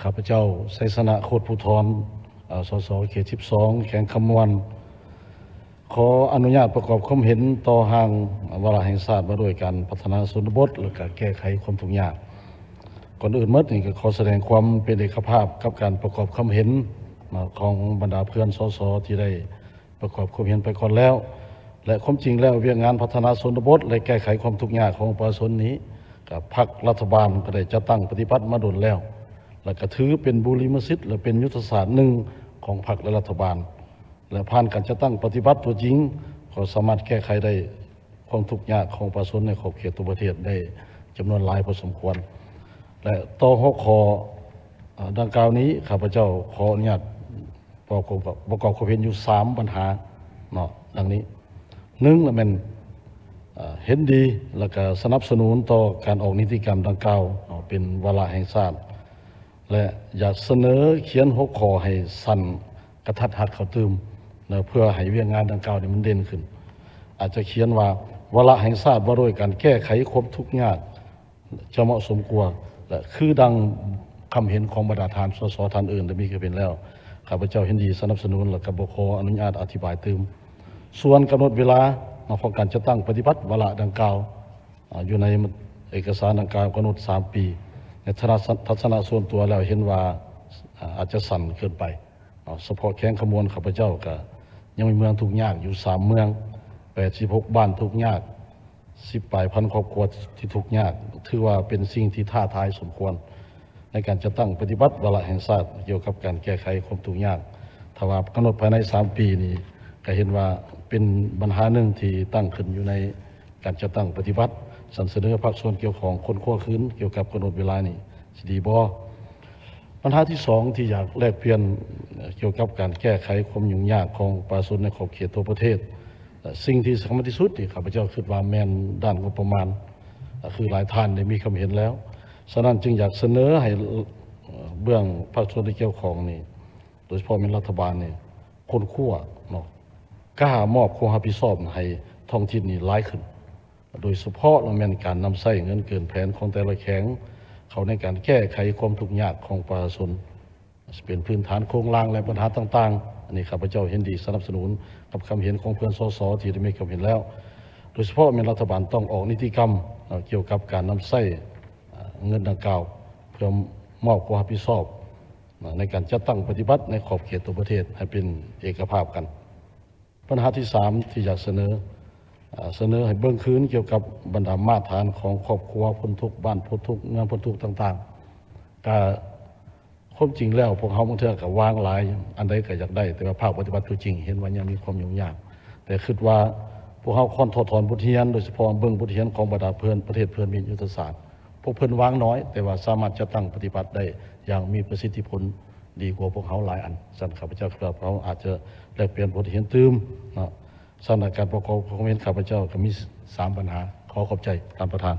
ຂ້າພະເຈົ້າ ໄຊຊະນະ ໂຄດພູທອນ ເອີ ສສ ເຂດສິບສອງ ແຂວງຄຳມ່ວນ ຂໍອະນຸຍາດປະກອບຄວາມເຫັນຕໍ່ຮ່າງວາລະແຫ່ງຊາດວ່າດ້ວຍການພັດທະນາຊົນນະບົດ ແລະ ກະແກ້ໄຂຄວາມທຸກຍາກ. ກ່ອນອື່ນໝົດນີ້ກໍຂໍສະແດງຄວາມເປັນເອກະພາບກັບການປະກອບຄຳເຫັນຂອງບັນດາເພື່ອນ ສສ ທີ່ໄດ້ ປະກອບຄວາມເຫັນໄປກ່ອນແລ້ວ ແລະ ຄວາມຈິງແລ້ວ ວຽກງານພັດທະນາຊົນນະບົດ ແລະ ແກ້ໄຂຄວາມທຸກຍາກຂອງປະຊາຊົນນີ້ ກໍພັກລັດຖະບານກໍໄດ້ຈັດຕັ້ງປະຕິບັດມາດົນແລ້ວ ແລະ ກໍຖືເປັນບູລິມະສິດ ແລະ ເປັນຍຸດທະສາດໜຶ່ງຂອງພັກ ແລະ ລັດຖະບານ ແລະ ຜ່ານການຈັດຕັ້ງປະຕິບັດຕົວຈິງ ກໍສາມາດແກ້ໄຂໄດ້ຄວາມທຸກຍາກຂອງປະຊາຊົນໃນຂອບເຂດທົ່ວປະເທດໄດ້ຈຳນວນຫຼາຍພໍສົມຄວນ ແລະ ຕໍ່ຫົວຂໍ້ ເອີ ດັ່ງກ່າວນີ້ ຂ້າພະເຈົ້າຂໍອະນຸຍາດ ປະກອບ ປະກອບຄວາມເຫັນຢູ່ສາມບັນຫາເນາະ ດັ່ງນີ້. ໜຶ່ງລະແມ່ນ ເອີ ເຫັນດີ ແລະ ກະສະໜັບສະໜູນຕໍ່ການອອກນິຕິກຳດັ່ງກ່າວເນາະ ເປັນວາລະແຫ່ງຊາດ ແລະ ຢາກສະເໜີຂຽນຫົວຂໍ້ໃຫ້ສັ້ນກະທັດຮັດເຂົ້າຕື່ມເນາະ ເພື່ອໃຫ້ວຽກງານດັ່ງກ່າວນີ້ມັນເດັ່ນຂຶ້ນ. ອາດຈະຂຽນວ່າ ວາລະແຫ່ງຊາດວ່າດ້ວຍການແກ້ໄຂຄວາມທຸກຍາກ ຈະເໝາະສົມກວ່າ ແລະ ຄືດັ່ງຄຳເຫັນຂອງບັນດາທ່ານ ສສ ທ່ານອື່ນໄດ້ມີຄຳເຫັນແລ້ວ ຂ້າພະເຈົ້າເຫັນດີສະໜັບສະໜູນ ແລະ ກໍບໍ່ຂໍອະນຸຍາດອະທິບາຍຕື່ມ. ສ່ວນກຳນົດເວລາຂອງການຈັດຕັ້ງປະຕິບັດວາລະດັ່ງກ່າວ ອາ ຢູ່ໃນເອກະສານດັ່ງກ່າວກຳນົດສາມປີ. ໃນທັດສະນະສ່ວນຕົວແລ້ວເຫັນວ່າ ອາ ອາດຈະສັ້ນເກີນໄປ. ເນາະ ສະເພາະແຂວງຄຳມ່ວນ ຂ້າພະເຈົ້າກະຍັງມີເມືອງທຸກຍາກຢູ່ສາມເມືອງ, ແປດສິບຫົກບ້ານທຸກຍາກ, ສິບປາຍພັນຄອບຄົວທີ່ທຸກຍາກ, ຖືວ່າເປັນສິ່ງທີ່ທ້າທາຍສົມຄວນໃນການຈັດຕັ້ງປະຕິບັດວາລະແຫ່ງຊາດກ່ຽວກັບການແກ້ໄຂຄວາມທຸກຍາກ. ຖ້າວ່າກຳນົດພາຍໃນສາມປີນີ້ ກະເຫັນວ່າເປັນບັນຫາໜຶ່ງທີ່ຕັ້ງຂຶ້ນຢູ່ໃນການຈັດຕັ້ງປະຕິບັດ. ຊັ້ນສະເໜີພາກສ່ວນກ່ຽວຂ້ອງຄົ້ນຄວ້າຄືນກ່ຽວກັບກຳນົດເວລານີ້ຊິດີບໍ່? ບັນຫາທີສອງທີ່ຢາກແລກປ່ຽນ ເອີ ກ່ຽວກັບການແກ້ໄຂຄວາມຫຍຸ້ງຍາກຂອງປະຊາຊົນໃນຂອບເຂດທົ່ວປະເທດ ແລະ ສິ່ງທີ່ສຳຄັນທີ່ສຸດທີ່ຂ້າພະເຈົ້າຄິດວ່າແມ່ນດ້ານງົບປະມານ ກໍຄືຫຼາຍທ່ານໄດ້ມີຄຳເຫັນແລ້ວ. ສະນັ້ນຈຶ່ງຢາກສະເໜີໃຫ້ ເອີ ເບື້ອງພາກສ່ວນທີ່ກ່ຽວຂ້ອງນີ້ ໂດຍສະເພາະແມ່ນລັດຖະບານນີ້ ຄົ້ນຄວ້າເນາະ ກ້າມອບຄວາມຮັບຜິດຊອບໃຫ້ທ້ອງຖິ່ນນີ້ຫຼາຍຂຶ້ນ. ໂດຍສະເພາະລະແມ່ນການນຳໃຊ້ເງິນເກີນແຜນຂອງແຕ່ລະແຂວງ ເຂົ້າໃນການແກ້ໄຂຄວາມທຸກຍາກຂອງປະຊາຊົນ ເປັນພື້ນຖານໂຄງລ່າງ ແລະ ບັນຫາຕ່າງໆ. ອັນນີ້ຂ້າພະເຈົ້າເຫັນດີສະໜັບສະໜູນກັບຄຳເຫັນຂອງເພື່ອນ ສສ ທີ່ໄດ້ມີຄຳເຫັນແລ້ວ. ໂດຍສະເພາະແມ່ນລັດຖະບານຕ້ອງອອກນິຕິກຳ ເນາະ ກ່ຽວກັບການນຳໃຊ້ ເອີ ເງິນດັ່ງກ່າວ ເພື່ອມອບຄວາມຮັບຜິດຊອບ ເນາະ ໃນການຈັດຕັ້ງປະຕິບັດໃນຂອບເຂດທົ່ວປະເທດໃຫ້ເປັນເອກະພາບກັນ. ບັນຫາທີສາມທີ່ຢາກສະເໜີ ເອີ ສະເໜີໃຫ້ເບິ່ງຄືນກ່ຽວກັບບັນດາມາດຖານຂອງຄອບຄົວພົ້ນທຸກ, ບ້ານພົ້ນທຸກ, ເມືອງພົ້ນທຸກຕ່າງໆ. ກະຄວາມຈິງແລ້ວ ພວກເຮົາບາງເທື່ອກະວາງຫຼາຍ ອັນໃດກະຢາກໄດ້ ແຕ່ວ່າພາກປະຕິບັດຕົວຈິງເຫັນວ່າຍັງມີຄວາມຫຍຸ້ງຍາກ. ແຕ່ຄິດວ່າພວກເຮົາຄວນຖອດຖອນບົດຮຽນ ໂດຍສະເພາະເບິ່ງບົດຮຽນຂອງບັນດາເພື່ອນ ປະເທດເພື່ອນມິດຍຸດທະສາດ ພວກເພິ່ນວາງໜ້ອຍ ແຕ່ວ່າສາມາດຈັດຕັ້ງປະຕິບັດໄດ້ຢ່າງມີປະສິດທິຜົນ ດີກວ່າພວກເຮົາຫຼາຍອັນ. ຊັ້ນຂ້າພະເຈົ້າຄິດວ່າພວກເຮົາອາດຈະແລກປ່ຽນບົດຮຽນຕື່ມເນາະ. ສຳລັບການປະກອບຄວາມເຫັນຂ້າພະເຈົ້າກໍມີສາມບັນຫາ. ຂໍຂອບໃຈທ່ານປະທານ.